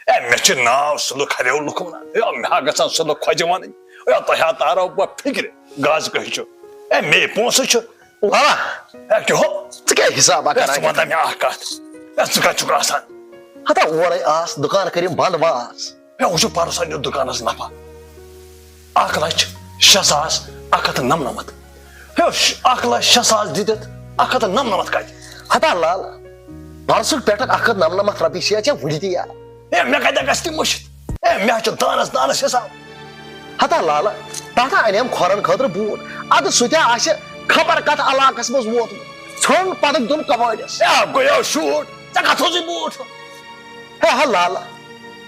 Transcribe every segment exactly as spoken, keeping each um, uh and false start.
A, مےٚ چھُ ناو سُلہٕ کھریو لُکھ وَنان۔ اے، مےٚ ہا گژھان سُلہٕ خۄجہِ وَنٕنۍ۔ اے، تۄہہِ ہا تارو بہٕ فِکرِ، گازٕ کٔہۍ چھُ؟ اے، مے پونٛسہٕ چھُ۔ وَلا، اے، کیٛاہ ہو؟ ژٕ کیٛاہ حِسابا اے، کران ژٕ وَن تہٕ مےٚ اَکھ کَتھ۔ اے، ژٕ کَتہِ چھُکھ آسان؟ ہتا اورَے آس، دُکان کٔرِم بنٛد واس۔ اے، وٕچھِو، پَرُس اَنیو دُکانَس نفع۔ اَکھ لَچھ شےٚ ساس اَکھ ہَتھ تہٕ نَمنَمَتھ۔ ہے، ش-، اَکھ لَچھ شےٚ ساس دِتِتھ، اَکھ ہَتھ تہٕ نَمنَمَتھ کَتہِ؟ ہتا لال، پَرسُک پٮ۪ٹھ اَکھ ہَتھ نَمنَمَتھ رۄپیہِ چھِ یا ژےٚ وٕنہِ تہِ یاد؟ ہے، مےٚ کَتہِ گژھِ تہِ مٔشِتھ؟ ہے، مےٚ چھُ دانَس دانَس حِساب۔ ہتا لال، تَتھ ہا اَنیم کھۄرَن خٲطرٕ بوٗٹھ۔ اَدٕ سُہ تہِ ہا آسہِ خبر کَتھ علاقَس منٛز ووتمُت۔ ژھیوٚن پَتہٕ دیُن کبٲڑِس۔ ہے، گوٚیو شوٗٹ، ژےٚ کَتھ اوسُے بوٗٹھ؟ ہے ہا لال،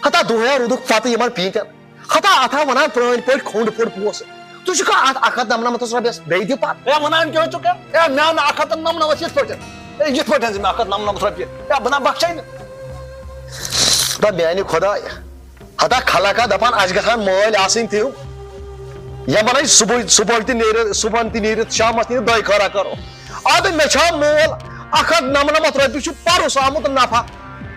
ہتا دۄہے روٗدُکھ پَتہٕ یِمَن پیٖنتٮ۪ن۔ ہتا اتھا ونان پرٲنۍ پٲٹھۍ کھوٚنٛڈ پھوٚنٛڈ پونٛسہٕ۔ ژٕ چھُکھا اتھ اکھ ہتھ نمنمتھس رۄپیس بیٚیہِ دِ پتہٕ؟ ہے، ونان کیٛاہ چھُکھ؟ ہے، مےٚ اَن اکھ ہتھ تہٕ نمنمتھ یِتھ پٲٹھۍ۔ ہے، یِتھ پٲٹھۍ زِ مےٚ اکھ ہتھ نمنمتھ رۄپیہِ۔ ہے، بہٕ نا بخشے نہٕ۔ دپ میانہِ خۄدایہِ، ہتا خلقا دپان اسہِ گژھان مٲلۍ آسٕنۍ تِم، یِمن أسۍ صبحٲے، صبحٲے تہِ نیرِ، صبحن تہِ نیرِتھ، شامس تہِ نیرِتھ دۄیہِ خٲرا کرو۔ ادٕ مےٚ چھا مول اکھ ہتھ نمنمتھ رۄپیہِ چھُ پرُس آمُت نفع،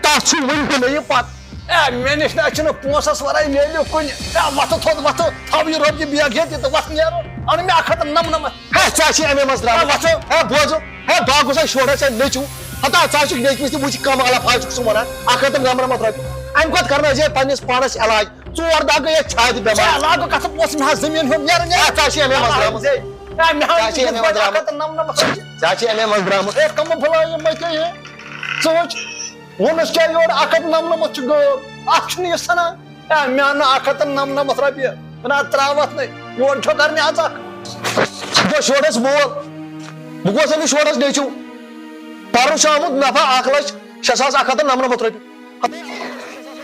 تتھ چھُ وُنہِ دِنہٕ یہِ پتہٕ۔ اے، مےٚ نِش نہ چھُنہٕ پونٛسس ورٲے value کُنہِ۔ اے، وۄتھٕ تھوٚد، وۄتھٕ، تھاو یہِ رۄپیہِ bag ہیٚتھ یہِ تہٕ وۄتھ نیرو۔ اَن مےٚ اکھ ہتھ تہٕ نمنمتھ۔ ہے، ژٕ ہا چھِ اَمے منٛز درٛامُت۔ اے، وۄتھٕ۔ ہے، بوزو۔ ہے، بہٕ ہا گوٚژھ شورا ژےٚ نیٚچوٗ۔ ہتا، ژٕ ہا چھُکھ نیٚچوِس تہِ وٕچھ کم الفاظ چھُکھ ژٕ وَنان۔ اکھ ہتھ تہٕ نمنمتھ رۄپیہِ۔ اَمہِ کھۄتہٕ کرنٲیزِ ہے پننِس پانس علاج۔ ژور دۄہ گٔے اَتھ چھاتہِ بٮ۪مار۔ ژےٚ لاگو کتھ پونٛسہٕ، مےٚ ہا زٔمیٖن ہیوٚن نیرُن، نیرُن۔ ہے، ژٕ ہا چھِ اَمے منٛز درٛامُت۔ ہے، مےٚ ہا ژٕ ہا چھِ اَمے منٛز درٛامُت۔ اکھ ہتھ تہٕ نمنمتھ رۄپیہِ۔ ژٕ ہا چھِ اَمے منٛز درٛامُت۔ ہے، کم بلایہِ مےٚ کیٛاہ یہِ؟ ژٕ وٕچھ۔ ووٚنُس کیٛاہ یورٕ اکھ ہتھ نمنمتھ چھُ غٲب، اکھ چھُنہٕ یہِ سنان۔ اے، مےٚ اَنہٕ اکھ ہتھ تہٕ نمنمتھ رۄپیہِ، بہٕ نہ ترٛاوَتھ نَے، یورٕ چھو کرنہِ اژکھ۔ بہٕ شورس مول، بہٕ گوس أمِس شورس نیٚچوٗ۔ پرُس چھُ آمُت نفع اکھ لچھ شےٚ ساس اکھ ہتھ تہٕ نمنمتھ رۄپیہِ۔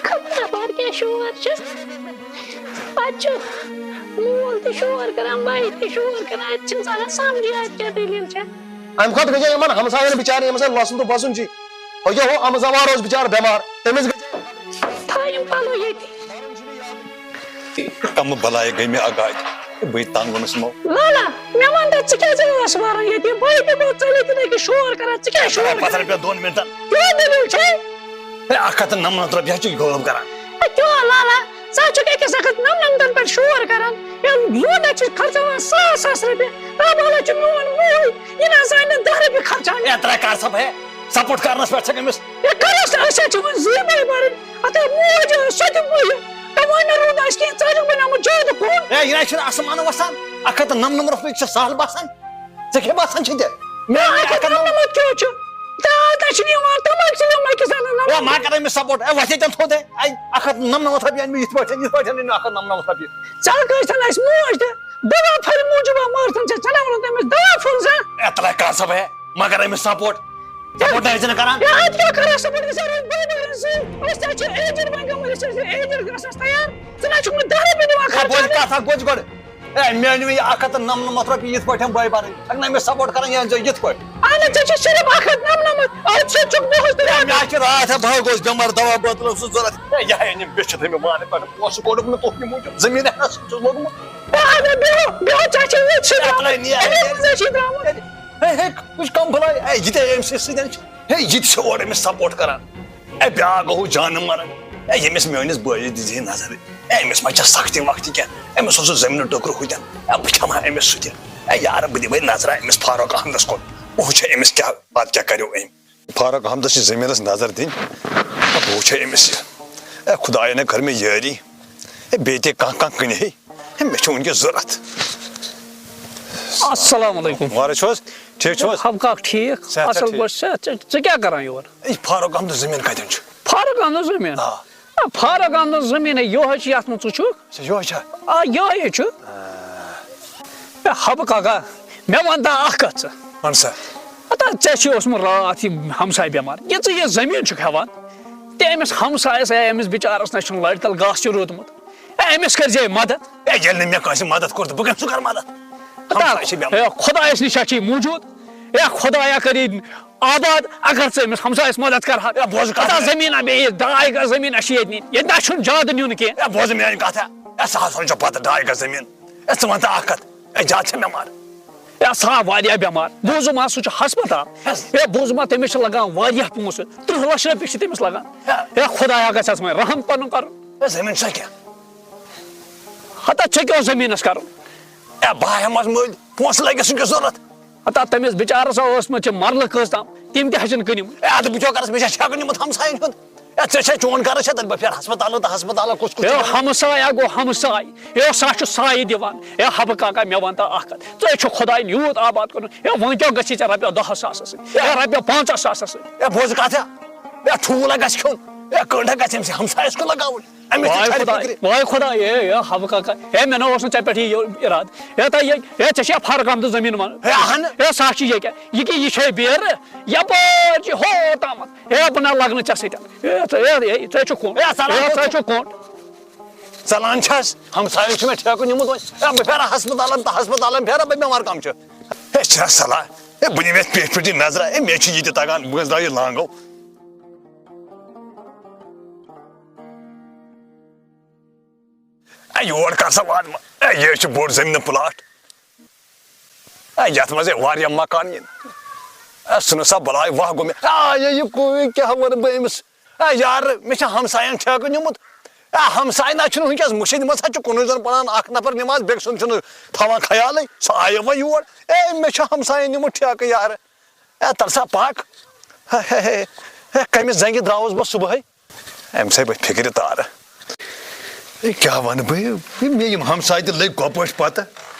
خبر اخبار کیٛاہ شور چھُ۔ اتہِ چھُ مول تہِ شور کران، بھائی تہِ شور کران، اتہِ چھُنہٕ ژلان سمجھے اتہِ کیٛاہ دٔلیٖل چھےٚ۔ امہِ کھۄتہٕ گژھِ یِمن ہمساین بِچارٮ۪ن، یِمن سۭتۍ لۄسُن تہٕ بۄسُن چھُ۔ ہو یہِ ہو امہٕ زوار اوس بِچارٕ بٮ۪مار، تٔمِس گژھِ۔ تھاو یِم پلو ییٚتی۔ کمہٕ بلایہِ گٔے مےٚ اگادِ، بٕے تنگ گوٚمُت یِمو۔ لالا، مےٚ وَن تہٕ، ژٕ کیٛازِ ٲس وَران ییٚتہِ؟ بہٕ ہے بیٚہمہٕ ژٔلِتھ یِتھَے کٔنۍ شور کران، ژٕ کیٛازِ شور پتھر کران؟ پٮ۪ٹھ دۄن منٹن۔ کیٛاہ دٔلیٖل چھے؟ ہے، اکھ ہتھ تہٕ نمنمتھ رۄپیہِ حظ چھِ غٲب کران۔ ہے، کیٛاہ لالا، ژٕ حظ چھُکھ أکِس اکھ ہتھ نمنمتن پٮ۪ٹھ شور کران۔ ہے، لوٗنٛڈ حظ چھِ خرچاوان ساس ساس رۄپیہِ۔ ہے، بہٕ حظ چھُ میون موہٕے، یہِ نہ حظ زانہِ نہٕ دَہ رۄپیہِ خرچاونہِ۔ ہے، ترٛےٚ کر سا بہٕ ہے، support کرنس پٮ۪ٹھ چھکھ أمِس۔ ہے، کَرُس تہٕ أسۍ حظ چھِ وۄنۍ زٕے بٲے بارٕنۍ۔ ہتہٕ ہے موج ٲس، سۄ تہِ موٚیہِ۔ تہٕ وۄنۍ نہ روٗد اَسہِ کینٛہہ، ژٕ حظ چھُکھ بنیومُت زیادٕ کُن۔ ہے، یہِ نہ حظ چھُنہٕ آسمان وسان۔ اکھ ہتھ تہٕ نمنمتھ رۄپیہِ چھِ سہل باسان۔ ژےٚ کیٛاہ باسان چھُے تیٚلہِ؟ مےٚ، مےٚ اکھ ہتھ نمنمتھ کیٛاہ چھُ؟ تہٕ آز نہ چھُنہٕ یِوان، تِم حظ چھِ یِم أکِس اَنان ہے، نمنمتھ۔ ما کر أمِس support۔ ہے، وۄتھ ییٚتٮ۪ن تھوٚد ہے۔ ہے، اکھ ہتھ نمنمتھ رۄپیہِ أنۍ مےٚ یِتھ پٲٹھۍ، یِتھ پٲٹھۍ أنۍ مےٚ اکھ ہتھ نمنمتھ رۄپیہِ۔ ژٕ حظ گٔیے سَن اَسہِ موج تہِ۔ دوا پھلہِ موٗجوٗب آو مٲرتھن ژےٚ، ژےٚ نہ ووٚنُتھ أمِس دوا پھوٚل زانٛہہ۔ اے، تَلے کر سا بہٕ ہے، ما کر أمِس support۔ Support نہ ٲسۍ نہٕ کران۔ ہے، اَتھ کیٛاہ کرو support؟ أسۍ حظ ٲسۍ بٲے بارٕنۍ زٕ۔ أسۍ تہِ حظ چھِ aged وۄنۍ گٔمٕتۍ، أسۍ حظ چھِ aged گژھنَس تیار۔ ژٕ نہ چھُکھ مےٚ دَہ رۄپیہِ دِوان اے، بوز خرچاونہِ۔ کَتھ اَکھ، بوز گۄڈٕ۔ اے، مےٚ أنۍ مےٚ یہِ اکھ ہتھ تہٕ نمنمتھ رۄپیہِ یِتھ پٲٹھۍ بٲے بارٕنۍ۔ چھَکھ نہ مےٚ support کران، یہِ أنۍ زیو یِتھ پٲٹھۍ۔ اہن حظ، ژےٚ چھِ صرف اکھ ہتھ نمنمتھ۔ اَتھ چھِ ژُک دۄہَس تہٕ اے، راتَس۔ مےٚ حظ چھِ راتھ ہے، بہٕ حظ گوس بٮ۪مار، دوا بٲتل اوسُس ضوٚرتھ۔ اے، یہِ ہے أنِم بیٚچھِ تھٲے مےٚ مانہِ پٮ۪ٹھ۔ پونٛسہٕ کوٚڑُکھ نہٕ تُہنٛدِ موٗجوٗب۔ زٔمیٖن ہٮ۪نَس چھُس لوٚگمُت۔ اے، اے، بیٚہو، بیٚہو، ژےٚ چھِ یہِ چھِ اے، ترٛاوُن۔ ترٛاوُن، یہِ اَمے اے، منٛزٕے چھِ ترٛاوُن۔ اے، ہے، ہے، وٕچھ کم بلاے۔ اے، یہِ تہِ أمۍ سٕے سۭتۍ چھُ۔ ہے، یہِ تہِ چھِ اورٕ أمِس support کران۔ اے، بیٛاکھ گوٚو جانہٕ مرگ۔ اے، ییٚمِس میٲنِس بٲیِس دِژ ہے نظر۔ اے، أمِس ما چھےٚ سختی وختی کینٛہہ؟ أمِس اوس سُہ زٔمیٖنہٕ ٹُکرٕ ہُتٮ۪ن۔ اے، بہٕ کھٮ۪مہٕ ہا أمِس سُہ تہِ۔ اے، یارٕ، بہٕ دِمہٕ ہے نظرہ أمِس فاروق احمدس کُن۔ بہٕ وٕچھٕ أمِس کیٛاہ، پتہٕ کیٛاہ کریو أمۍ۔ فاروق احمدس چھِ زٔمیٖنس نظر دِنۍ۔ اے، بہٕ وٕچھٕ أمِس یہِ۔ اے، خداین کٔر مےٚ یٲری۔ اے، بیٚیہِ تہِ کانٛہہ، کانٛہہ کٕنہِ ہے۔ ہے، مےٚ چھُ وٕنکیٚس ضوٚرتھ۔ السلام علیکم۔ وعلیکم چھُ حظ؟ ٹھیٖک چھُ حظ؟ حب کاک ٹھیٖک؟ صحت چھا اصل ٹھیٖک؟ پٲٹھۍ صحت چھا؟ ژٕ کیٛاہ کران یور؟ یہِ فاروق احمدُن زٔمیٖن کتٮ۪ن چھُ؟ فاروق احمدُن زٔمیٖن؟ آ۔ آ، فاروق احمدُن زٔمیٖن ہے یِہوٚے چھُ یتھ منٛز ژٕ چھُکھ۔ اچھا، یِہوٚے چھا؟ آ، یِہوٚے چھُ۔ ہے، حب کاکا، مےٚ وَن تہٕ اکھ کتھ ژٕ۔ وَن سا۔ ہتا ژےٚ چھُے اوسمُت راتھ یہِ ہمساے بٮ۪مار۔ یہِ ژٕ یہِ زٔمیٖن چھُکھ ہٮ۪وان، تہِ أمِس ہمسایس ہے، أمِس بِچارس نہ چھُنہٕ لرِ تل گاسہٕ تہِ روٗدمُت۔ ہے، أمِس کٔرۍ زِ مدد۔ ہے، ییٚلہِ نہٕ مےٚ کٲنٛسہِ مدد کوٚر، تہٕ بہٕ کَمہِ سۭتۍ کَرٕ مدد؟ ہتا، ہمسایہِ چھِ بٮ۪مار۔ ہے، خۄدایس نِش چھا چی موٗجوٗد؟ ہے، خۄدایا کٔرِن آباد، اگر ژٕ أمِس ہمسایس مدد کرہکھ۔ ہے، بوز کتھ۔ ہتا، زٔمیٖنا بیٚیہِ ڈاے گز زٔمیٖن، اَسہِ چھِ ییٚتہِ نِنۍ۔ ییٚتہِ نہ چھُنہٕ زیادٕ نیُن کینٛہہ۔ ہے، بوز میٛٲنۍ کتھ۔ ہے، سہل سہل چھُ پتہٕ ڈاے گز زٔمیٖن۔ ہے، ژٕ وَن تہٕ اکھ کتھ۔ ہے، زیادٕ چھےٚ مےٚ مار۔ ہے، سُہ آو واریاہ بٮ۪مار۔ بوٗزُم آز سُہ چھُ ہسپتال۔ ہے، بوٗزُم آز تٔمِس چھِ لگان واریاہ پونٛسہٕ۔ تٕرٛہ لَچھ رۄپیہِ چھِ تٔمِس لگان۔ ہے۔ ہے، خۄدایا گژھٮ۪س وۄنۍ رحم پنُن کرُن۔ ہے، زٔمیٖن چھا کیٛاہ؟ ہتا ژےٚ کیٛاہ اوس زٔمیٖنَس کرُن؟ ہے، بہٕ ہا ہٮ۪مہٕ اَتھ مٔلۍ۔ پونٛسہٕ لَگٮ۪س وٕنکیٚس ضوٚرَتھ۔ ہتا تٔمِس بِچارَس ہا ٲسمٕژ چھِ مَرلہٕ کٔژ تام، تِم تہِ ہَچَن کٕنِم۔ ہے، اَدٕ بہٕ کیٛاہ کَرَس؟ مےٚ چھا ٹھیکہٕ نیوٗمُت ہمسایَن ہُنٛد۔ ہے، ژےٚ چھا چون گَرٕ چھا؟ تَتہِ بہٕ پھیرٕ ہسپتالَن تہٕ ہسپتالَن کُس کُس ہے، چھُ؟ ہمساے ہا گوٚو ہمساے۔ ہے، سُہ ہا چھُ سایہِ دِوان۔ ہے، حبہٕ کاکا، مےٚ وَن تہٕ اَکھ کَتھ۔ ژٕ ہے چھُکھ خۄدایَن یوٗت آباد کوٚرمُت۔ ہے، وۄنۍ کیٛاہ گژھی ژےٚ رۄپیَس دَہَس ساسَس سۭتۍ؟ ہے، رۄپیَس پنٛژاہ ساسَس سۭتۍ؟ ہے، بوز کَتھ ہا۔ ہے، ٹھوٗل ہا گژھِ کھیوٚن۔ ہے، کٔنٛڈ ہا گژھِ أمِس ہمسایَس کُن لَگاوٕنۍ۔ أمِس تہِ وای چھَنہٕ خۄداے، فِکرِ۔ وای خۄداے، ہے، ہے، حبہٕ کاکا۔ ہے، مےٚ نہ اوس نہٕ ژےٚ پٮ۪ٹھ یہِ اِرادٕ۔ ہے، تہٕ یہِ، ہے، ژےٚ چھےٚ فرق آمدٕ زٔمیٖن وَنُن۔ ہے، اَہَن۔ ہے، سۄ ہا چھِ ییٚکیٛاہ۔ یہِ کہِ یہِ چھے بیرٕ، یَپٲرۍ چھِ ہور تامَتھ۔ ہے، بہٕ نہ لَگہٕ نہٕ ژےٚ سۭتۍ۔ ہے، ژٕ، ہے، ہے، ژٕ ہے چھُکھ کوٚنٛڈ۔ ہے، سلام ہے، ژٕ ہے چھُکھ۔ چھُکھ کوٚنٛڈ۔ ژلان چھَس، ہمسایَن چھُ مےٚ ٹھیکہٕ نیوٗمُت وۄنۍ۔ ہے، بہٕ پھیرٕ ہسپتالَن تہٕ ہسپتالَن پھیرٕ، بہٕ بیمار کَم چھُ۔ ہے، چھا صلاح؟ ہے، بہٕ نِمہٕ یَتھ پیٚٹھۍ پیٚٹھۍ نظرہ۔ ہے، مےٚ چھُ یہِ تہِ تَگان، بہٕ گژھٕ درٛاو یہِ لانٛگو۔ اے، یور کر سا واتہٕ بہٕ؟ اے، یہِ چھُ بوٚڑ زٔمیٖنہٕ پلاٹ۔ اے، یَتھ منٛز ہے واریاہ مکان یِن۔ اے، سُہ نہٕ سا بلاے واہ گوٚو مےٚ۔ اے، یہِ، یہِ کو-، کیٛاہ وَنہٕ بہٕ أمِس؟ اے، یارٕ، مےٚ چھِ ہمساین ٹھیکہٕ نیوٗمُت۔ اے، ہمساے نہ چھُنہٕ وٕنکیٚس مُشِد منٛز ہا چھُ کُنُے زوٚن پَران، اکھ نفر نٮ۪ماز، بیٚکہِ سُنٛد چھُنہٕ تھاوان خیالٕے۔ سُہ آیہِ وۄنۍ یور۔ اے، مےٚ چھُ ہمساین نیوٗمُت ٹھیکہٕ، یارٕ۔ اے، تَل سا پَکھ۔ ہے، ہے، ہے، ہے، کَمہِ زنٛگہِ درٛاوُس بہٕ صُبحٲے؟ أمۍ سٕے بہٕ فِکرِ تارٕ۔ ہے، کیٛاہ وَنہٕ بہٕ؟ ہے، مےٚ یِم ہمساے تہِ لٔگۍ گۄپٲٹھۍ پَتہٕ۔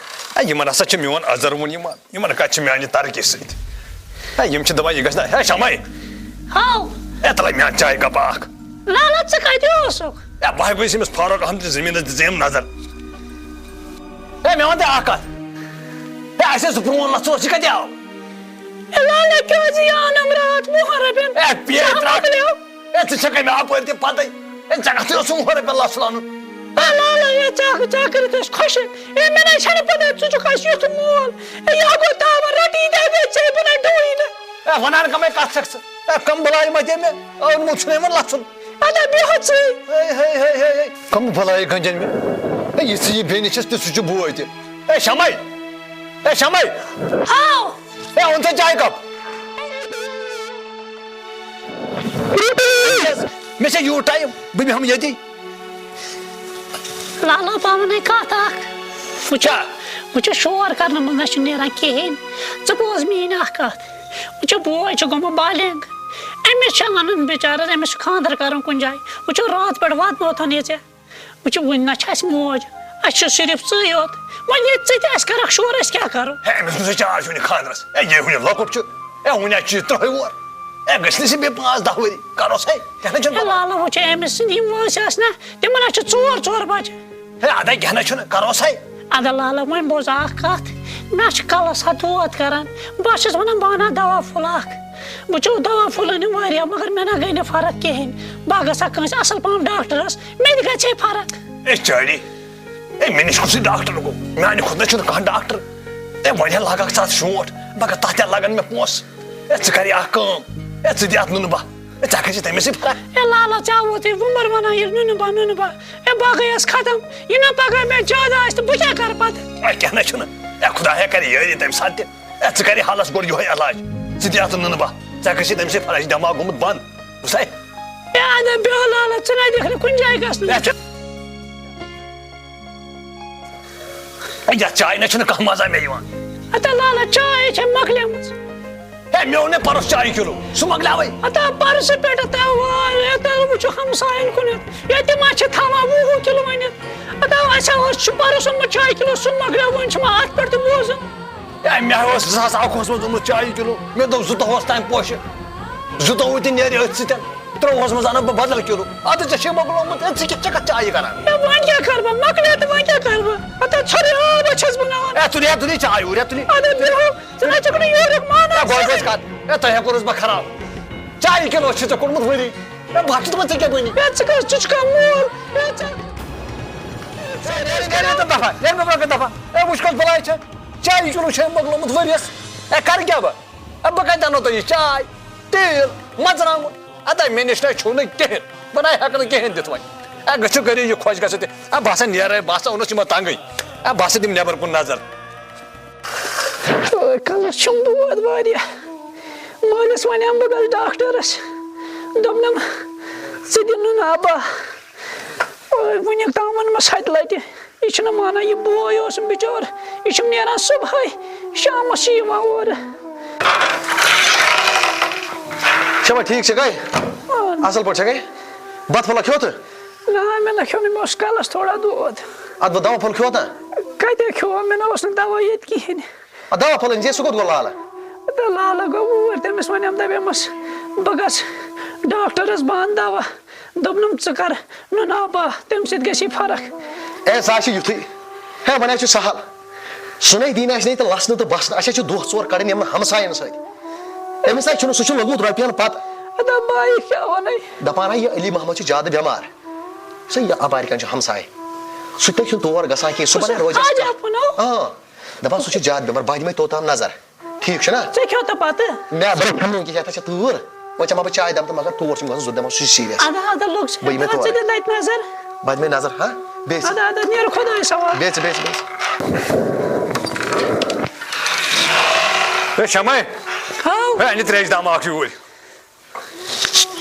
ہے، یِمَن ہسا چھِ میون اَزَر ووٚن یِمَن۔ یِمَن کَتہِ چھِ میٛانہِ ترقی سۭتۍ؟ ہے، یِم چھِ دَپان، یہِ گژھِ نہ۔ ہے، شمے! ہاو! ہے، تَلے مےٚ اَن چایہِ کَپا اَکھ۔ لالا، ژٕ کَتہِ اوسُکھ؟ ہے، بہٕ ہا گوٚیُس أمِس فاروق احمد سٕنٛدِ زٔمیٖنَس دِژ أمۍ نظر۔ ہے، مےٚ وَن تہٕ اَکھ کَتھ۔ ہے، اَسہِ ٲس سُہ پرٛون لَژھ اوس، یہِ کَتہِ آو؟ ہے، لالا، کیٛازِ یہِ آنم راتھ وُہَن رۄپیَن؟ ہے، پیٚیہِ ژےٚ ترٛٹھ۔ مۄکلیو؟ ہے، ژٕ چھَکھ مےٚ اَپٲرۍ تہِ پَتَے۔ ہے، ژےٚ کَتھ اوس وُہَن رۄپیَن لَژھ لَنُن؟ ہے، لالا، ہے، ژےٚ، ژےٚ کٔرِتھ ٲسۍ خۄشِک۔ ہے، مےٚ نَے چھَنہٕ پَتہ، ژٕ چھُکھ اَسہِ یُتھ مول۔ ہے، یہِ ہا گوٚو تاوَن رَٹی دَے دَے ژےٚ، بہٕ نَے ڈُوٕے نہٕ۔ ہے، وَنان کَمَے کَتھ چھَکھ ژٕ؟ ہے، کَم بَلایہِ ما دِمہٕ مےٚ؟ اوٚنمُت چھُنہٕ یِمَن لَژھُن۔ اَدٕ بیٚہہ ژٕے۔ ہے، ہے، ہے، ہے، ہے۔ کَم بَلایہِ گَنجَن مےٚ؟ ہے، یِژھٕ یہِ بیٚنہِ چھَس، تِژھٕ چھُ بوے تہِ۔ ہے، شَمَے! ہے، شَمَے! ہاو! ہے، اوٚن ژےٚ چایہِ کَپ؟ مےٚ چھےٚ یوٗت ٹایم، بہٕ بیٚہمہٕ ییٚتی۔ لالا، بہٕ وَنَے کَتھ اَکھ۔ وٕچھ، کیٛاہ؟ وٕچھ، شور کَرنہٕ منٛز نہ چھُ نیران کِہیٖنۍ۔ ژٕ بوز میٛٲنۍ اَکھ کَتھ۔ وٕچھ، بوے چھُ گوٚمُت بالینٛگ۔ أمِس چھِ وَنُن بِچارَس، أمِس چھُ خانٛدر کَرُن کُنہِ جایہِ۔ وٕچھ، راتھ پٮ۪ٹھ واتنوتھَن یہِ ژےٚ۔ وٕچھ، وٕنہِ نہ چھِ اَسہِ موج، اَسہِ چھِ صرف ژٕے یوت۔ وۄنۍ ییٚتہِ ژٕ تہِ اَسہِ کَرَکھ شور، أسۍ کیٛاہ کَرو؟ ہے، أمِس نہ سا چاے چھُنہٕ خانٛدرَس۔ ہے، یہِ ہُنہِ لۄکُٹ چھُ۔ ہے، وٕنہِ اَسہِ چھِ ترٛہَے وُہَر۔ ہے، گٔژھۍ نہٕ سُہ بیٚیہِ پانٛژھ دَہ ؤری۔ کَرُس ہے، کینٛہہ نہ چھُنہٕ ہے، پَرواے۔ لالا، وٕچھ، أمِس سٕنٛدۍ یِم وٲنٛسہِ آسہٕ نہ، تِمَن حظ چھِ ژور ژور بَچہِ۔ ہے، اَدٕ کینٛہہ نہ چھُنہٕ، کَرُس ہے۔ اَدٕ لالا، وۄنۍ بوز اَکھ کَتھ، مےٚ چھِ کَلَس ہا دود کَران۔ بہٕ حظ چھَس وَنان، بہٕ اَنہٕ ہا دَوا پھوٚل اَکھ۔ بہٕ چیوٚو دَوا پھوٚلَن واریاہ، مگر مےٚ نہ گٔے نہٕ فرق کِہیٖنۍ۔ بہٕ ہا گژھٕ ہا کٲنٛسہِ اَصٕل پَہَم ڈاکٹرَس، مےٚ تہِ گژھِ ہے فرق۔ اے چٲری، اے مےٚ نِش کُسٕے ڈاکٹر گوٚو؟ میٛانہِ کھۄتہٕ نہ چھُنہٕ کانٛہہ ڈاکٹر۔ اے وۄنۍ ہا لگکھ ژٕ اَتھ شونٛٹھ، مگر تَتھ تہِ لَگَن مےٚ پونٛسہٕ۔ اے ژٕ کَر یہِ اَکھ کٲم، اے ژٕ دِ اَتھ نُنہٕ بَہہ، اے ژےٚ کھسہِ تَمے سۭتۍ فرق۔ اے لالا، ژےٚ آوُتھ یہِ وُمر وَنان ییٚلہِ نُنہٕ بَہہ، نُنہٕ بَہہ۔ اے بہٕ ہا گٔیَس ختم، یہِ مےٚ پَگاہ مےٚ زیادٕ آسہِ تہٕ بہٕ کیٛاہ کَرٕ پَتہٕ؟ اے کینٛہہ نہ چھُنہٕ، اے خۄدایا کَرِ یٲری تَمہِ ساتہٕ تہِ۔ اے ژٕ کَر یہِ حالَس گۄڈٕ یِہوٚے علاج، ژٕ دِ اَتھ نُنہٕ بَہہ، ژےٚ گژھی تَمہِ سۭتۍ فرق، یہِ دٮ۪ماغ گوٚمُت بنٛد۔ بوٗزتھا؟ ہے، اَدٕ بیٚہہ لالا، ژٕ نَے دِکھ نہٕ کُنہِ جایہِ گژھنہٕ۔ ہے، ژٕ-، ہے، یَتھ چایہِ نہ چھُنہٕ کانٛہہ مَزہ مےٚ یِوان۔ ہتا لالا، چاے چھےٚ مۄکلیمٕژ۔ ہے، مےٚ اوٚن نے پَرُس چایہِ کِلوٗ، سُہ مۄکلیوٕے۔ ہتا پَرسہٕ پٮ۪ٹھ ہتا وال، ہتا وٕچھُکھ ہمسایَن کُنَتھ۔ ہے، تِم ما چھِ تھاوان وُہ وُہ کِلوٗ أنِتھ؟ ہتا اَسہِ ہا اوس، چھُ پَرُس اوٚنمُت چایہِ کِلوٗ، سُہ مۄکلیو، وۄنۍ چھُ وۄنۍ اَتھ پٮ۪ٹھ تہِ بوزُن۔ ہے، مےٚ اوس زٕ ساس اَکوُہَس منٛز اوٚنمُت چایہِ کِلوٗ۔ مےٚ دوٚپ زٕتووُہَس تام پوشہِ۔ زٕتووُہ تہِ نیرِ أتھۍ سۭتۍ۔ ترٛۆوُہَس منٛز اَنَکھ بہٕ بدل کِلوٗ۔ اَدٕ ژےٚ چھے مۄکلومُت۔ ہے، ژٕ کیٛاہ، ژےٚ کَتھ چایہِ کَران؟ ہے، وۄنۍ کیٛاہ کَرٕ بہٕ؟ مۄکلیو تہٕ وۄنۍ کیٛاہ کَرٕ بہٕ؟ ہَتہ ژھۄرِ آب چھَس بہٕ ناوان۔ ہے، تُلہِ، ہے، تُلہِ چاے اوٗرۍ، ہے، تُلہِ۔ اَدٕ بیٚہو، ژٕ نہ چھُکھ نہٕ یورُک مانان۔ ہے، گۄڈٕ گۄڈٕ کَتھ۔ ہے، تۄہہِ ہا کوٚرُس بہٕ خراب۔ چایہِ کِلوٗ چھِ ژےٚ کوٚڑمُت ؤری۔ ہے، بہٕ ہا چھُس دَپان، ژےٚ کیٛاہ بَنی؟ ہے، ژٕ کَس، ژٕ چھُکھا مول؟ ہے، ژٕ، ہے، نیرِ، نیرِ، نیرِ تہٕ دَفا، نیرِ مےٚ برٛونٛہہ کَنہِ دَفا۔ ہے، وٕچھ کۄس بَلاے چھےٚ۔ چایہِ کِلوٗ چھےٚ مۄکلومُت ؤریَس۔ ہے، کَرٕ کیٛاہ بہٕ؟ ہے، بہٕ کَتہِ اَنو تۄہہِ یہِ چاے، تیٖل، مَرژٕوانٛگُن؟ اَدٕ مےٚ نِش نَے چھُو نہٕ کِہیٖنۍ، بہٕ نَے ہٮ۪کہٕ نہٕ کِہیٖنۍ دِتھ وۄنۍ۔ ہے، گٔژھِو کٔرِو یہِ خۄش گژھِ تہِ۔ ہے، بہٕ ہسا نیرٕ، بہٕ ہسا اوٚنُس یِمَن تنٛگٕے۔ ہے، بہٕ ہسا دِمہٕ نٮ۪بَر کُن نظر۔ کَلَس چھُم دود واریاہ۔ مٲلِس وَنیٛام بہٕ گژھٕ ڈاکٹرَس۔ دوٚپنَم، "ژٕ دِ نُن آبا۔" وٕنیُک تام ووٚنمَس ہَتہِ لَٹہِ۔ یہِ چھُنہٕ مانان، یہِ بوے اوسُم بِچور۔ یہِ چھُم نیران صُبحٲے، شامَس چھُ یِوان اورٕ۔ چھا وۄنۍ ٹھیٖک چھَکھَے؟ اَہَن۔ اَصٕل پٲٹھۍ چھَکھَے؟ بَتہٕ پھوٚلہ کھیوٚتہٕ؟ نہ، مےٚ نہ کھیوٚو نہٕ، مےٚ اوس کَلَس تھوڑا دود۔ اَدٕ وۄنۍ دَوا پھوٚل کھیوٚو نا؟ کَتہِ کھیوٚو؟ مےٚ نہ اوس نہٕ دَوا ییٚتہِ کِہیٖنۍ۔ اَدٕ دَوا پھوٚل أنۍ زِ، سُہ کوٚت گوٚو لالہٕ؟ تہٕ لالہٕ گوٚو اوٗرۍ، تٔمِس وَنیٛام، دَپیمَس، "بہٕ گژھٕ ڈاکٹرَس، بہٕ اَنہٕ دَوا۔" دوٚپنَم، "ژٕ کَر نُن آبا، تَمہِ سۭتۍ گژھی فرق۔" اے، سُہ ہا چھُ یُتھُے۔ ہے، وۄنۍ ہا چھُ سہل۔ سُہ نے دِنۍ اَسہِ نے تہٕ لَسنہٕ تہٕ بَسنہٕ۔ اَسہِ ہا چھِ دۄہ ژور کَڑٕنۍ یِمَن ہمساین سۭتۍ۔ أمِس ہا چھُنہٕ، سُہ چھُ لوٚگمُت رۄپیَن پَتہٕ۔ اَدا بایہِ کیٛاہ وَنَے؟ دَپان ہا، یہِ علی محمد چھُ زیادٕ بٮ۪مار۔ سُہ یہِ اَپارِ کَنۍ چھُ ہمساے۔ سُہ تہِ چھُنہٕ تور گژھان کینٛہہ۔ سُہ سُہ بَنہِ روزٮ۪س حاجی کَتھ۔ اَپُن ہو؟ آ۔ دَپان سُہ چھُ زیادٕ بٮ۪مار، بہٕ دِمَے توٚتام نظر۔ ٹھیٖک چھُ نا؟ ژےٚ کھیوٚو تہٕ پَتہٕ؟ مےٚ دوٚپ، "ہَمُن کہِ یَتھ ہا چھےٚ تۭر، وۄنۍ چَمہٕ بہٕ چاے دام تہٕ مگر تور چھُنہٕ گژھُن، سُہ دَپان سُہ چھُ serious۔" اَدٕ ہا، اَدٕ لوٚگ سُہ، بہٕ یِمَے اَدٕ ہا، تور۔ ژٕ دِ تَتہِ نظر۔ بہٕ دِمَے نظر، ہا؟ بیٚیہِ ژٕ۔ اَدٕ، اَدٕ نیرٕ خۄدایَس حوالہٕ۔ بیٚیہِ ژٕ، بیٚیہِ ژٕ، بیٚیہِ ژٕ۔ ہے شمے، ہاو۔ ہے، اَنہِ ترٛیش دام اَکھ یوٗرۍ۔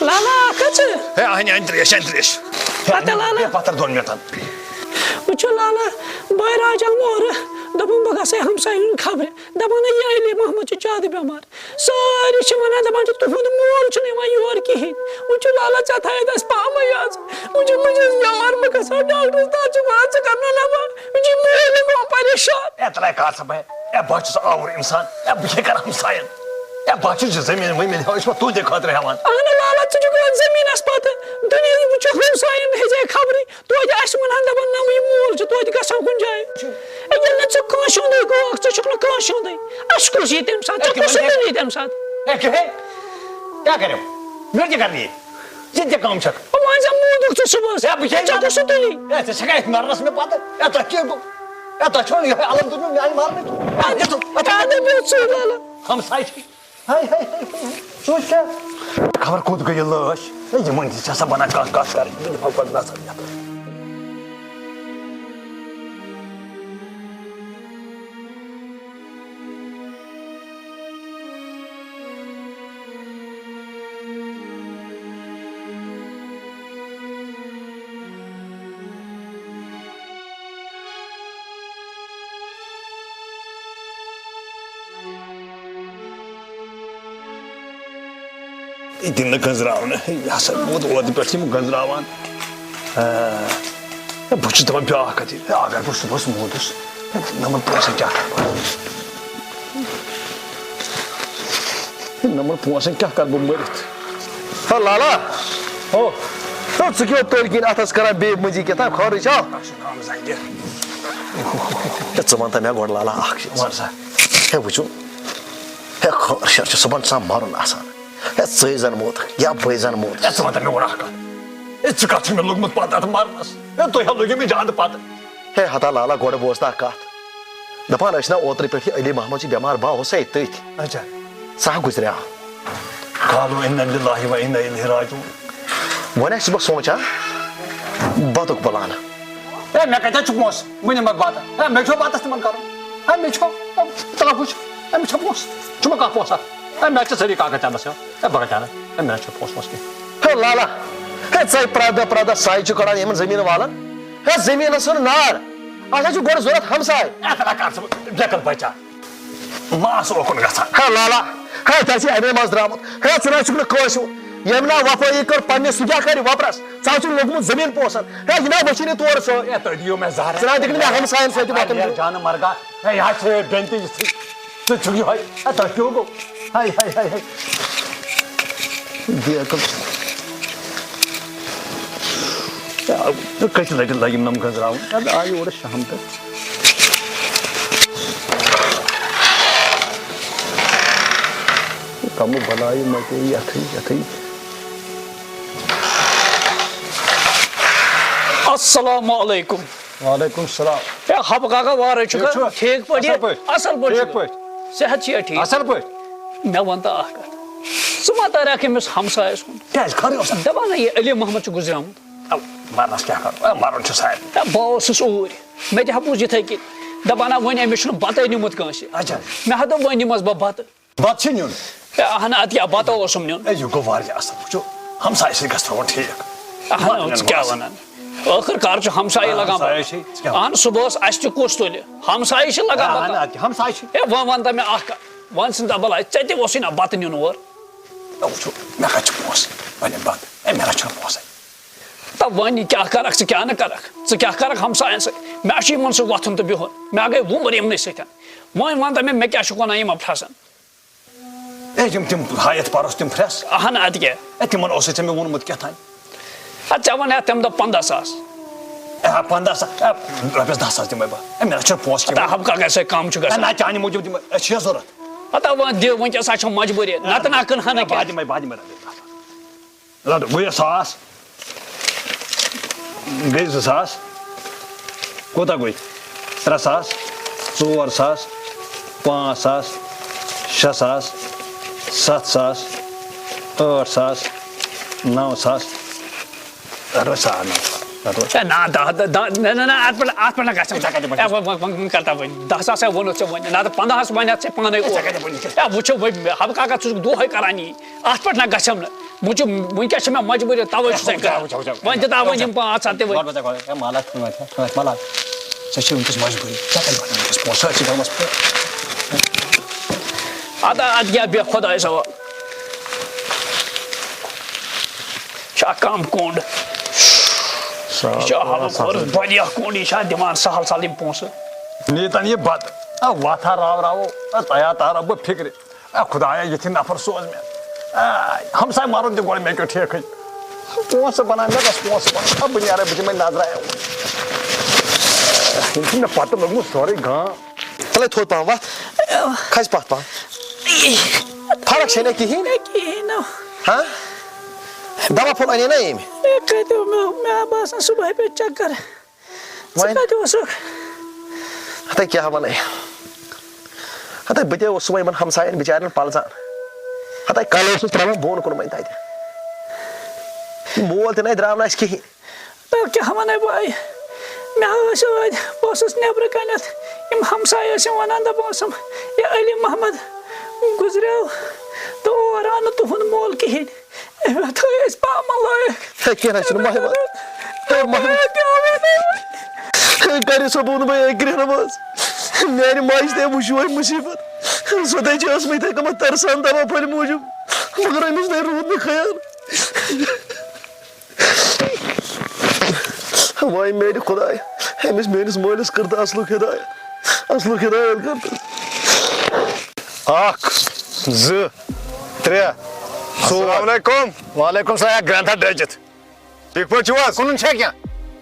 لالا، اکھ ہا ژٕ؟ ہے، اہنہِ، اہنہِ ترٛیش، اہنہِ ترٛیش۔ پتہٕ لالا۔ بیٚیہِ پتھر دۄن مِنٹن۔ وٕچھِو لالا، بٲے راج آو اورٕ، دوٚپُن بہٕ گژھے ہمساین ہُنٛد خبرِ۔ دپان ہے، یہِ علی محمد چھُ زیادٕ بٮ۪مار۔ سٲری چھِ ونان، دپان چھِ، تُہُنٛد مول چھُنہٕ یِوان یور کِہیٖنۍ۔ وٕچھِو لالا، ژےٚ تھایتھ اَسہِ پامٕے آز۔ وٕچھِو، بہٕ چھَس یور، بہٕ گژھٕ ہا ڈاکٹرس، تَتھ چھِ ونان، ژٕ کر نہٕ نبا۔ وٕچھِو، مول گوٚو پریشان۔ اے، ترٛاے کار سا بہٕ۔ اے، بہٕ ہا چھُس آوُر اِنسان۔ اے، بہٕ کیٛاہ کَرٕ ہمساین؟ اے، بہٕ ہا چھُس یہِ زٔمیٖن ؤمیٖن ہٮ۪وان، یہِ چھُ مےٚ تُہٕنٛدے خٲطرٕ ہٮ۪وان۔ اہن لالا، ژٕ چھُکھ یِوان زٔمیٖنَس پَتہٕ۔ دُنیا وٕچھُکھ ہمساین ہیٚژے خبرٕے۔ توتہِ آسہِ وَنان، دَپان، نہ، یہِ مول چھُ توتہِ گژھان کُنہِ جایہِ۔ اے، ییٚلہِ نہٕ ژٕ کٲنٛسہِ ہُنٛدُے گوکھ، ژٕ چھُکھ نہٕ کٲنٛسہِ ہُنٛدُے۔ اَسہِ کُس یی تَمہِ ساتہٕ؟ ژےٚ کُس سُہ تُلی تَمہِ ساتہٕ؟ اے، کِہیٖنۍ۔ کیٛاہ کَرو؟ مےٚ تہِ کَرنہِ یہِ۔ ژےٚ تہِ کٲم چھَکھ۔ وۄنۍ زَن موٗدُکھ ژٕ صُبحَس۔ ہے، بہٕ چھَس ژےٚ کُس سُہ تُلی؟ ہے، ژےٚ چھَکھ اَتھِ مَرنَس مےٚ پَتہٕ۔ ہے، تۄہہِ کیٛاہ گوٚو؟ ہے، تۄہہِ چھو نہٕ یِہوٚے علم دیُتمُت میٛانہِ مَرنٕچ؟ ہے، دِتُم۔ ہے، تۄہہِ کیٛاہ دٔپِو ژٕے لَلہٕ؟ ہمساے چھِ۔ ہے، ہے، ہے، ہے، ہے۔ سُہ وٕچھ کیٛاہ؟ خبر کوٚت گٔے یہِ لٲش؟ ہے، یِمَن تہِ چھِ آسان بَنان کَتھ، کَتھ کَرٕنۍ۔ بہٕ دِمہٕ ہا گۄڈٕ نظر یَتھ۔ یہِ دِن نہٕ گٔنٛزراونہٕ۔ یہِ ہسا ووت اوترٕ پٮ۪ٹھ یِم گٔنٛزراوان۔ آ، ہے، بہٕ چھُس دَپان بیٛاکھ کَتھ یہِ۔ ہے، اگر بہٕ صُبحَس موٗدُس، ہے، نَمَن پونٛسَن کیٛاہ کَرٕ بہٕ؟ ہے، نَمَن پونٛسَن کیٛاہ کَرٕ بہٕ مٔرِتھ؟ ہے، لالا۔ ہو۔ ہے، ژٕ کیٛاہ تٔلۍ کِنۍ اَتھَس کَران بیٚیہِ مٔنٛزی کیٛاہ تام خٲرٕے چھا؟ ہے، ژٕ وَن تہٕ مےٚ گۄڈٕ، لالا، اَکھ چیٖز۔ وَن سا۔ ہے، وٕچھِو۔ ہے، خٲر شر چھُ صُبحن چھُ آسان مَرُن آسان۔ ہے، ژٕے زَن موٗدُکھ یا بٕے زَن موٗدُس۔ ہے، ژٕ وَن تہٕ مےٚ گۄڈٕ اَکھ کَتھ۔ ہے، ژٕ کَتھ چھُکھ مےٚ لوٚگمُت پَتہٕ اَتھ مَرنَس؟ ہے، تُہۍ ہا لٔگِو مےٚ زیادٕ پَتہٕ۔ ہے، ہتا لالا، گۄڈٕ بوز تہٕ اَکھ کَتھ۔ دَپان ٲسۍ نا اوترٕ پٮ۪ٹھ یہِ علی محمد چھُ بٮ۪مار، بہٕ آوُس ہے تٔتھۍ۔ اچھا۔ سُہ ہا گُزریٛاو۔ قالوا انا للہ و انا الیہ راجعون۔ وۄنۍ آسہِ بہٕ سونٛچان بَتُک پٕلان۔ ہے، مےٚ کَتہِ چھُ پونٛسہٕ؟ بہٕ نِمہٕ بَتہٕ۔ ہے، مےٚ چھُ بَتَس تِمَن کَرُن۔ ہے، مےٚ چھُ، ہے، تَلہٕ وٕچھ۔ ہے، مےٚ چھُ پونٛسہٕ۔ چھُ مےٚ کانٛہہ پونٛسہٕ اَتھ؟ ہے، مےٚ چھِ سٲری کاغذ چَندَس ہٮ۪وان۔ ہے، بہٕ کَتہِ اَنہٕ؟ ہے، مےٚ نہ چھُ پونٛسہٕ وونٛسہٕ کینٛہہ۔ ہے، لالا، ہے، ژَے پرٛٮ۪تھ دۄہ، پرٛٮ۪تھ دۄہ سَے چھُ کَڑان یِمَن زٔمیٖن والَن۔ ہے، زٔمیٖنَس ہُنٛد نار۔ اَسہِ حظ چھُ گۄڈٕ ضوٚرَتھ ہمساے۔ ہے، تَلہٕ کَر ژٕ بیکٕل بَچا۔ ماس اوکُن گژھان۔ ہے لالا، ہے ژےٚ چھِ اَمے منٛز درٛامُت۔ ہے ژٕ نہ چھُکھ نہٕ کٲنٛسہِ ہُنٛد۔ ییٚمۍ نا وفٲیی کٔر پننِس، سُہ کیٛاہ کَرِ وۄپرَس؟ ژٕ ہا چھُکھ لوٚگمُت زٔمیٖن پونٛسَن۔ ہے یہِ نا وٕچھی نہٕ تورٕ سۄ۔ ہے تُہۍ دِیِو مےٚ زہر۔ ژٕ نہ دِکھ نہٕ مےٚ ہمساین سۭتۍ وۄتھُن ہے دیُن۔ جانہٕ مرگا۔ ہے یہِ حظ چھِ بیٚنہِ تہِ یِژھٕے۔ ژٕ چھُکھ یِہوٚے۔ ہے تۄہہِ کیٛاہ گوٚو؟ ہے، ہے، ہے، ہے۔ بیکٕل۔ کٔژِ لَٹہِ لَگہِ یِم نَم گٔنٛزراوُن؟ اَدٕ آیہِ اورٕ شام پٮ۪ٹھ۔ کَمہٕ بَلایہِ مَتے یَتھٕے یَتھٕے۔ السلام علیکم۔ وعلیکم السلام۔ ہے، حبہٕ کاکا، وارَے چھُکھا؟ ٹھیٖک چھُوا؟ ٹھیٖک پٲٹھۍ؟ اَصٕل پٲٹھۍ۔ ٹھیٖک پٲٹھۍ؟ صحت چھِیا ٹھیٖک؟ اَصٕل پٲٹھۍ۔ مےٚ وَن تہٕ اَکھ کَتھ۔ ژٕ ما تارَکھ أمِس ہمسایَس کُن؟ کیٛازِ؟ خٲرٕے اوسا؟ دَپان ہا، یہِ علی محمد چھُ گُزریومُت۔ اَو، مَرنَس کیٛاہ کَرو؟ اَو، مَرُن چھُ سارنٕے۔ ہے، بہٕ اوسُس اوٗرۍ۔ مےٚ تہِ ہا بوٗز یِتھَے کٔنۍ۔ دَپان ہا، وۄنۍ أمِس چھُنہٕ بَتَے نیوٗمُت کٲنٛسہِ۔ اچھا۔ مےٚ ہا دوٚپ، وۄنۍ نِمَس بہٕ بَتہٕ۔ بَتہٕ چھِ نیُن۔ ہے، اَہَن، اَدٕ کیٛاہ، بَتہٕ اوسُم نیُن۔ ہے، یہِ گوٚو واریاہ اَصٕل۔ وٕچھِو، ہمسایہِ سۭتۍ گژھِ تھاوُن ٹھیٖک۔ اَہَن، وَتھ ژٕ کیٛاہ نِمَس۔ وَنان؟ ٲخٕر کار چھُ ہمسایہِ لگان ہمسایہِ پَتہ۔ چھِ، ژٕ کیٛاہ وَنان؟ اَہَن، صُبحَس اَسہِ تہِ کُس تُلہِ؟ ہمسایہِ چھِ لگان اَہَن، پَتہ۔ اَدٕ کیٛاہ، ہمسایہِ چھِ۔ ہے، وۄنۍ وَن تہٕ مےٚ اَکھ کَتھ۔ وۄنۍ ژھٕن تہٕ بَلاے، ژےٚ تہِ اوسُے نہ بَتہٕ نیُن اور۔ ہے، وٕچھِو، مےٚ کَتہِ چھِ پونٛسہٕ؟ وۄنۍ نِمہٕ بَتہٕ۔ ہے، مےٚ نہ چھُنہٕ پونٛسَے۔ تہٕ وۄنۍ کیٛاہ کَرَکھ ژٕ، کیٛاہ نہٕ کَرَکھ؟ ژٕ کیٛاہ کَرَکھ ہمسایَن سۭتۍ؟ مےٚ چھُ یِمَن سۭتۍ وۄتھُن تہٕ بِہُن۔ مےٚ گٔے وُمبٕر یِمنٕے سۭتۍ۔ وۄنۍ وَن تہٕ مےٚ، مےٚ کیٛاہ چھُکھ وَنان یِمَن پھرٛٮ۪سَن؟ اے، یِم تِم ہایَتھ پَرُس تِم پھرٛٮ۪س۔ اَہَن، اَدٕ کیٛاہ؟ اے، تِمَن اوسُے ژےٚ مےٚ ووٚنمُت کیٛاہ تام۔ اَدٕ ژےٚ وَنیا تَمہِ دۄہ پنٛداہ ساس؟ اے، ہا، پنٛداہ ساس، اے، رۄپیَس دَہ ساس دِمَے بہٕ۔ اے، مےٚ نہ چھُنہٕ پونٛسہٕ اَدٕ کِہیٖنۍ۔ ہَم کَتھ گژھِ کَم چھُ اے، گژھان۔ نہ، چانہِ موٗجوٗب دِمَے، اَسہِ چھِ ضوٚرَتھ۔ اَدٕ وۄنۍ دِ، وٕنکیٚس ہا چھےٚ مجبوٗری، نَتہٕ نہ کٕنہٕ ہا نہٕ اے، بہٕ کینٛہہ۔ دِمَے، بہٕ دِمَے رۄپیَس دَہ ساس۔ لَڑ، گوٚو یہِ ساس، گٔے زٕ ساس، کوٗتاہ گوٚو؟ ترٛےٚ ساس، ژور ساس، پانٛژھ ساس، شےٚ ساس، سَتھ ساس، ٲٹھ ساس، نَو ساس۔ رَٹھ وۄنۍ ساڑ نَو ساس، رَٹھ وۄنۍ۔ ہے، نہ، دَہ، دَہ، دَہ، نہ، نہ، نہ، اَتھ پٮ۪ٹھ، اَتھ پٮ۪ٹھ نہ گژھِ۔ ژےٚ کَتہِ بَنہِ؟ ہے، وۄنۍ، وۄنۍ، وۄنۍ، وۄنۍ کَر تَوَے؟ دَہ ساس ہے ووٚنُتھ ژےٚ وۄنۍ، نَتہٕ پنٛداہَس وَنہِ ہَتھ ژےٚ پانَے ژےٚ اورٕ۔ کَتہِ بَنہِ؟ ہے، وٕچھو، وۄنۍ، حبہٕ کاکا، ژٕ چھُکھ دۄہَے کَران یی، اَتھ پٮ۪ٹھ نہ گژھٮ۪م نہٕ۔ وۄنۍ چھُ، وٕنکیٚس چھِ مےٚ مجبوٗری، تَوَے چھُس ہے، وٕچھو، وٕچھو، وٕچھو۔ وۄنۍ دِتہٕ ہا وۄنۍ یِم پانٛژھ ہَتھ تہِ وۄنۍ۔ وَلہٕ، وَلہٕ، وَلہٕ، ہے، مَلَک، وَلہٕ، وَلہٕ، وَلہٕ۔ ژےٚ چھِ وٕنکیٚس مجبوٗری، ژےٚ کَتہِ بَنَن وٕنکیٚس پونٛسہٕ؟ أسۍ چھِ گٔمٕژ۔ اَدٕ، اَدٕ کیٛاہ، بیٚہہ خۄدایَس حوالہٕ۔ چھا کم کونڈ؟ یہِ چھا حالُک خۄرس واریاہ کونڈ، یہِ چھا دِوان سہل سہل یِم پونٛسہٕ؟ نیتن یہِ بتہٕ، آ، وتھ ہا راو راوو، آ، تیار تارا بہٕ فکرِ۔ آ، خدایا، یِتھٕے نفر سوز مےٚ۔ آ، ہمساے مارُن تہِ گۄڈٕ مےٚ کیُتھ ٹھیکھٕے۔ پونٛسہٕ بنان، مےٚ گژھ پونٛسہٕ بنان۔ آ، بہٕ نیرے، بہٕ دِمے نظرا۔ یِم چھِ مےٚ پتہٕ لوٚگمُت سورُے گام۔ تَلَے تھوٚد پَہَم وَتھ۔ کھَس پَتھ پَہَم۔ فرق چھے نہ کِہیٖنۍ۔ مےٚ کِہیٖنۍ نہٕ۔ ہاں؟ دوا پھوٚل اَنے نہ أمۍ؟ مےٚ کَتہِ، مےٚ، مےٚ باسان صُبحٲے پیٚیہِ چَکَر۔ ژٕ وۄنۍ؟ کَتہِ اوسُکھ؟ ہَتَے کیٛاہ وَنَے۔ ہَتَے بہٕ تہِ اوسُس وۄنۍ یِمَن ہمسایَن بِچارٮ۪ن پَلزان۔ ہَتَے کَلہٕ اوسُس ترٛاوان بۄن کُن وۄنۍ تَتہِ۔ مول تہِ نَے درٛاو نہٕ اَسہِ کِہیٖنۍ۔ تہٕ کیٛاہ وَنَے بہٕ؟ مےٚ ٲسۍ ٲدۍ، بہٕ اوسُس نٮ۪برٕ کَنٮ۪تھ، یِم ہمسایہِ ٲسۍ یِم وَنان، دَپان ٲسِم، "یہِ علی محمد گُزریو تہٕ اور آو نہٕ تُہُنٛد مول کِہیٖنۍ، أمۍ تھٲے أسۍ پامہٕ لٲیِتھ۔" ہے، کینٛہہ نہ چھُنہٕ، مَہ ہےٚ وَن۔ ہے، مَہ ہےٚ وَن۔ ہے، کَرِ سا بہٕ وَنہٕ بہٕ، ہے، کرٛیٚہنہٕ منٛز۔ میٛانہِ ماجہِ تہِ وٕچھِو وۄنۍ مُصیٖبت۔ سۄ تہِ چھِ ٲسمٕتۍ یِتھَے کٔنۍ تَرسان، دَپان پھٔلۍ موٗجوٗب۔ مگر أمِس نَے روٗد نہٕ خیال۔ وای میانہِ خداے، أمِس میٲنِس مٲلِس کٔر تہٕ اصلُک ہدایت، اصلُک ہدایت کٔر تہٕ۔ اکھ، زٕ، ترٛےٚ، ژور۔ السلام علیکم۔ وعلیکم السلام، ہے گرٛینٛدٕ ہا ڈٔجِتھ۔ ٹھیٖک پٲٹھۍ چھِو حظ؟ کٕنُن چھا کینٛہہ؟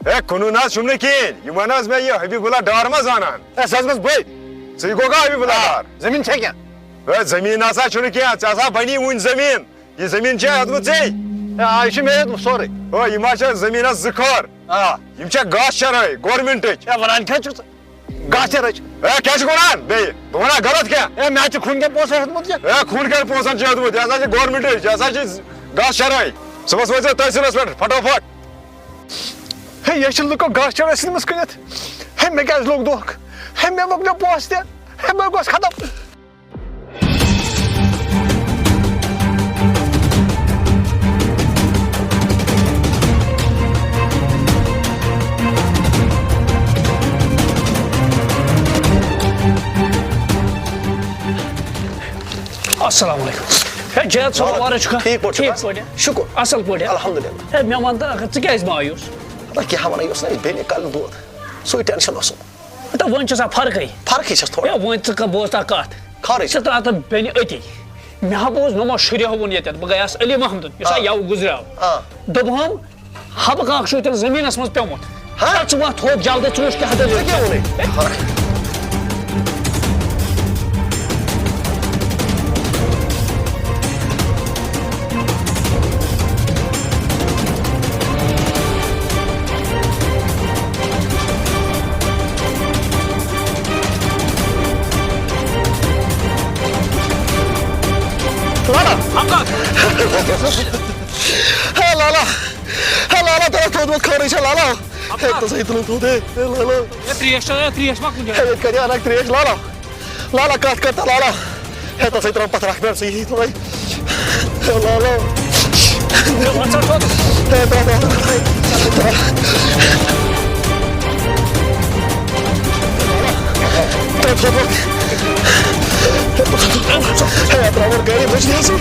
ہے، کٕنُن حظ چھُم نہٕ کِہیٖنۍ۔ یہِ وَن حظ مےٚ یہِ حبیب اللہ ڈار ما زانان؟ ہے، سُہ حظ گوٚژھ بٔلۍ۔ ژٕے گوٚو گا حبیب اللہ آ، ڈار؟ زٔمیٖن چھا کینٛہہ؟ ہے، زٔمیٖن نسا چھُنہٕ کینٛہہ، ژےٚ ہسا بنی وُنہِ زٔمیٖن۔ یہِ زٔمیٖن چھےٚ ہیوٚتمُت ژےٚ؟ ہے، آ، یہِ چھُ مےٚ ہیوٚتمُت سورُے۔ او، یِم ہا چھِ زٔمیٖنَس زٕ کھٲر۔ آ۔ یِم چھےٚ گاسہٕ چرٲے گورمنٹٕچ۔ ہے، وَنان کیٛاہ چھُکھ ژٕ؟ گاسہٕ چرٲے چھِ۔ ہے، کیٛاہ چھُکھ وَنان بیٚیہِ؟ بہٕ وَنان غلط کیٛاہ؟ ہے، مےٚ حظ چھِ خوٗن کٮ۪ن پونٛسَن ہیوٚتمُت یہِ۔ ہے، خوٗن کٮ۪ن پونٛسَن چھِ ہیوٚتمُت، یہِ ہسا چھِ گورمنٹٕچ، یہِ ہسا چھِ گاسہٕ چرٲے۔ صُبحَس وٲتۍ زیو تحصیٖلَس پٮ۪ٹھ فٹافٹ۔ ہے، یہِ چھِ لُکو گاسہٕ چرٲے ژھٕنمٕژ کٕنِتھ۔ ہے، مےٚ کیٛازِ لوٚگ دھوکہٕ؟ ہے، مےٚ مۄکلیو پونٛسہٕ تہِ۔ ہے، بہٕ گوس ختم۔ السلام علیکم۔ ہے جید صٲب، وعلیکم۔ وارٕ چھُکھا؟ ٹھیٖک پٲٹھۍ چھُکھا؟ ٹھیٖک پٲٹھۍ۔ شُکُر۔ اَصٕل پٲٹھۍ۔ الحمدللہ۔ ہے، مےٚ وَن تہٕ، ژٕ کیٛازِ مایوٗس؟ ہتا کیٛاہ وَنان، یہِ اوس نہ اَسہِ بیٚنہِ کَلہٕ دود، سُے ٹٮ۪نشَن اوسُم۔ تہٕ وۄنۍ چھِ سا فرقٕے؟ فرقٕے چھَس تھوڑا۔ ہے، وۄنۍ ژٕ کَ-، بوز تہٕ کَتھ۔ خٲرٕے چھِ۔ ژٕ ترٛاو تہٕ بیٚنہِ أتی۔ مےٚ ہا بوز، مےٚ ما شُریو ووٚن ییٚتٮ۪تھ، بہٕ گٔیاس علی محمدُن، یُس ہا آ۔ یَوٕ گُزریو۔ آ۔ دوٚپہَن، حبہٕ کاک چھُ ییٚتٮ۪ن زٔمیٖنَس منٛز پیوٚمُت۔ ہا؟ ہے، ژٕ وۄتھ تھوٚد جلدی، ژٕ وٕچھ کیٛاہ دٔلیٖل ژےٚ کیٛاہ چھِ۔ ووٚنُے؟ لالا، ہمدرد۔ ہے لالا، ہے لالا، ترٛاو تھوٚد خٲرٕے چھا لالا؟ ہے، تَس ہے تُلُن تھوٚد، ہے، ہے، لالا۔ ہے، ترٛیش چھا، ہے، ترٛیش ما کُنہِ جایہِ؟ ہے، ییٚتہِ کَتہِ اَنَکھ ترٛیش، لالا؟ لالا، کَتھ کَر تہٕ لالا؟ ہے، تَس ہے ترٛاوُن پَتھر اَکھ مےٚ سۭتۍ، ہے، تُلٕے۔ ہے، لالا۔ ہے، وَن سا تھوٚد۔ ہے، ترٛاو، ترٛاو، ترٛاو۔ ہے، تھوٚد وَن۔ ہے، ترٛاو، ہے، ترٛاو، وَن گَرِ، بٔچھِ نہٕ حظ۔ ہے،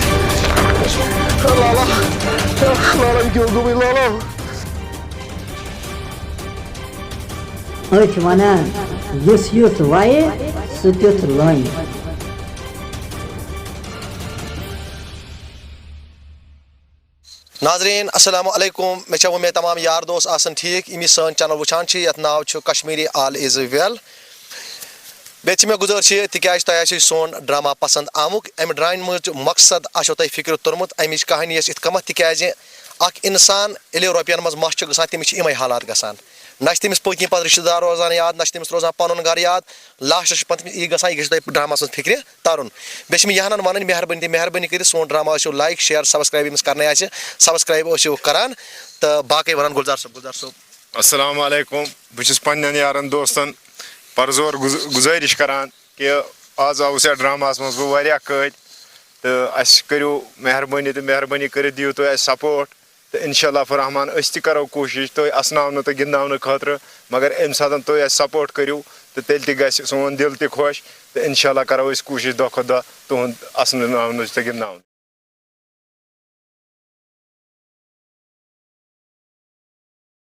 لالا۔ ہے، لالا، یہِ کیٛاہ گوٚمُت، لالا؟ أتھۍ وَنان، یُس یُتھ وَیہِ، سُہ تیُتھ لونہِ۔ ناظریٖن، السلام علیکم۔ مےٚ چھےٚ وۄمید تمام یار دوس آسن ٹھیٖک، یِم یہِ سٲنۍ channel وٕچھان چھِ، یَتھ ناو چھُ Kashmiri All Is Well۔ بیٚیہِ چھِ مےٚ گُزٲرِش یہِ، تِکیٛازِ تۄہہِ آسہِ سون ڈرامہ پسنٛد آمُت۔ اَمہِ ڈرامہِ منٛز چھُ مقصد آسیو تۄہہِ فِکرِ توٚرمُت اَمِچ کہانی ٲس یِتھ کٔنٮ۪تھ، تِکیٛازِ اکھ اِنسان ییٚلہِ رۄپین منٛز مَس چھُ گژھان، تٔمِس چھِ یِمے حالات گژھان۔ نہ چھِ تٔمِس پٔتۍ کِنۍ پتہٕ رشتہٕ دار روزان یاد، نہ چھِ تٔمِس روزان پنُن گرٕ یاد۔ Lastس چھُ پتہٕ تٔمِس یی گژھان، یہِ گژھِ تۄہہِ ڈراماہس منٛز فِکرِ ترُن۔ بیٚیہِ چھِ مےٚ یہِ ہنن ونٕنۍ، مہربٲنی تہٕ مہربٲنی کٔرِتھ سون ڈرامہ ٲسِو like، share، subscribe ییٚمِس کرنٕے آسہِ، subscribe ٲسِو کران۔ تہٕ باقٕے ونان گُلزار صٲب، گُلزار صٲب۔ السلام علیکم۔ بہٕ چھُس پننٮ۪ن یارن دوستن پرزور گُز-، گُزٲرِش کران کہِ آز آوُس یتھ ڈراماہس منٛز بہٕ واریاہ کٲٹھۍ، تہٕ اسہِ کٔرِو مہربٲنی تہٕ مہربٲنی کٔرِتھ دِیِو تُہۍ اسہِ support، تہٕ انشاءاللہ الرحمن أسۍ تہِ کرو کوٗشش تُہۍ اسناونہٕ تہٕ گِنٛدناونہٕ خٲطرٕ، مگر ییٚمہِ ساتہٕ تُہۍ اسہِ support کٔرِو تہٕ تیٚلہِ تہِ گژھِ سون دِل تہِ خۄش، تہٕ انشاءاللہ کرو أسۍ کوٗشش دۄہ کھۄتہٕ دۄہ تُہُنٛد اسناونٕچ تہٕ گِنٛدناونٕچ۔